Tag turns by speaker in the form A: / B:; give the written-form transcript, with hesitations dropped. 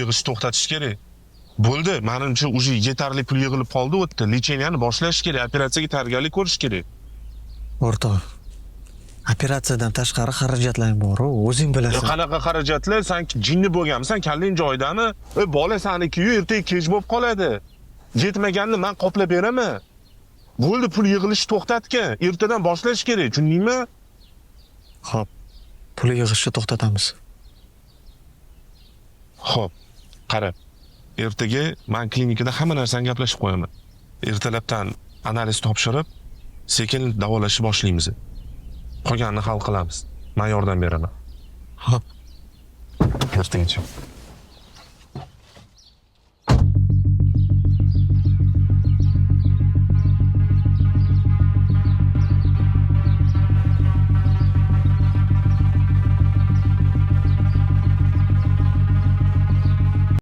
A: yig'ishni to'xtatish kerak. Bo'ldi, manimcha, уже yetarli pul yig'ilib qoldi u yerda. Лечение ni boshlash kerak, operatsiyaga tayyorgarlik ko'rish kerak.
B: O'rtoq, operatsiyadan tashqari xarajatlar ham bor-u, o'zing bilasan.
A: Qanaqa xarajatlar? San jinni bo'lganmisan, kallang joyidami? E, bola saniki-yu, ertaga kech bo'lib qoladi. Yetmaganini man qoplab beraman. Bo'ldi, pul yig'ilishni to'xtatgin. Ertadan boshlash kerak, tushundingmi?
B: Xo'p, pul yig'ishni to'xtatamiz.
A: Xo'p, qara. Ertaga man klinikada hamma narsani gaplashib qo'yaman. Ertalabdan analiz topshirib, sekin davolashni boshlaymiz. Qolganini hal qilamiz. Man yordam beraman.
B: Xo'p.
A: Ertagacha.